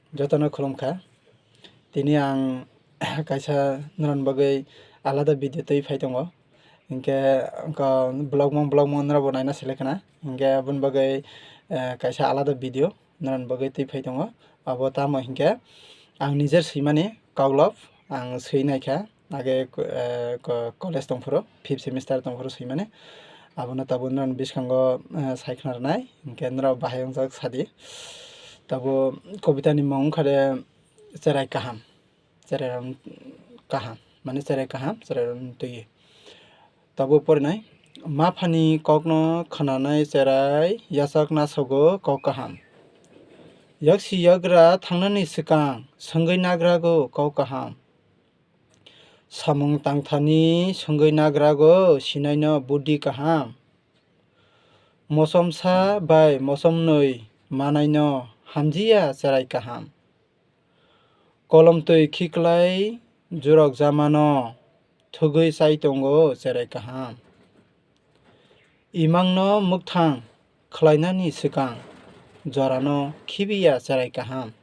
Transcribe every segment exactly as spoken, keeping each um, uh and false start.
Jotono khulumkha. Tini ang kaisa norokni bagwi alada video twi phai tongo. Hinkhe wngkha vlog mung vlog mung norokbo naina selekha na. Hinkhe aboni bagwi, eh, kaisa alada video norokni bagwi twi phai tongo. Abo tamo hinkhe ang nijer swimani koklop ang swi naikha. Age, eh, ko-, college tongphuru, fifth semester tongphuru swimani. Abono tabuk norokni bwskango, eh, saikha rwnai, hinkhe norok bahai wngjak sadi. Tabuk kobitani mung wngkha de cherai kaham, cherai rok kaham, mane cherai kaham, cherai rok twi. Tabuk porinai, maphani kokno khwnanai cherai yachak nasogo kok kaham. Yaksi yagra thangnani swkang swngwi nagrago kok kaham. Samung tangthani swngwi nagrago sinaino buddi kaham. Mosomsa bai mosomnwi manaino hamjiya cherai kaham. Kolomtwi khiklai jurok jamano thwgwi chai tongo cherai kaham. Imangno mwkthang khlainani swkang jorano khibiya cherai kaham.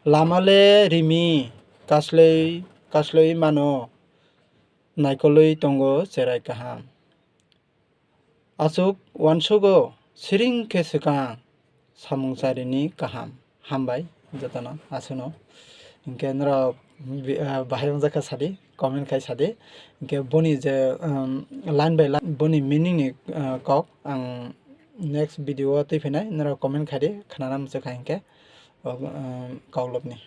Lama le rimi kaslwi kaslwi mano naikolwi tongo cherai kaham. Aswk uansugo siring khe swkang samung charini kaham. Hambai jotono aswkno. Hinkhe norok bi-, ah, bahai wngjak kha sadi, comment khai sadi. Hinkhe boni je, um, line by line boni meaning ni, ah, kok ang next video o twi phinai norok comment khai di, khnana muchukha hinkhe, um, koklopni.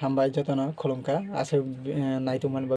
Hambai jotono khulumkha, aswk, eh, naitokmani bagwi.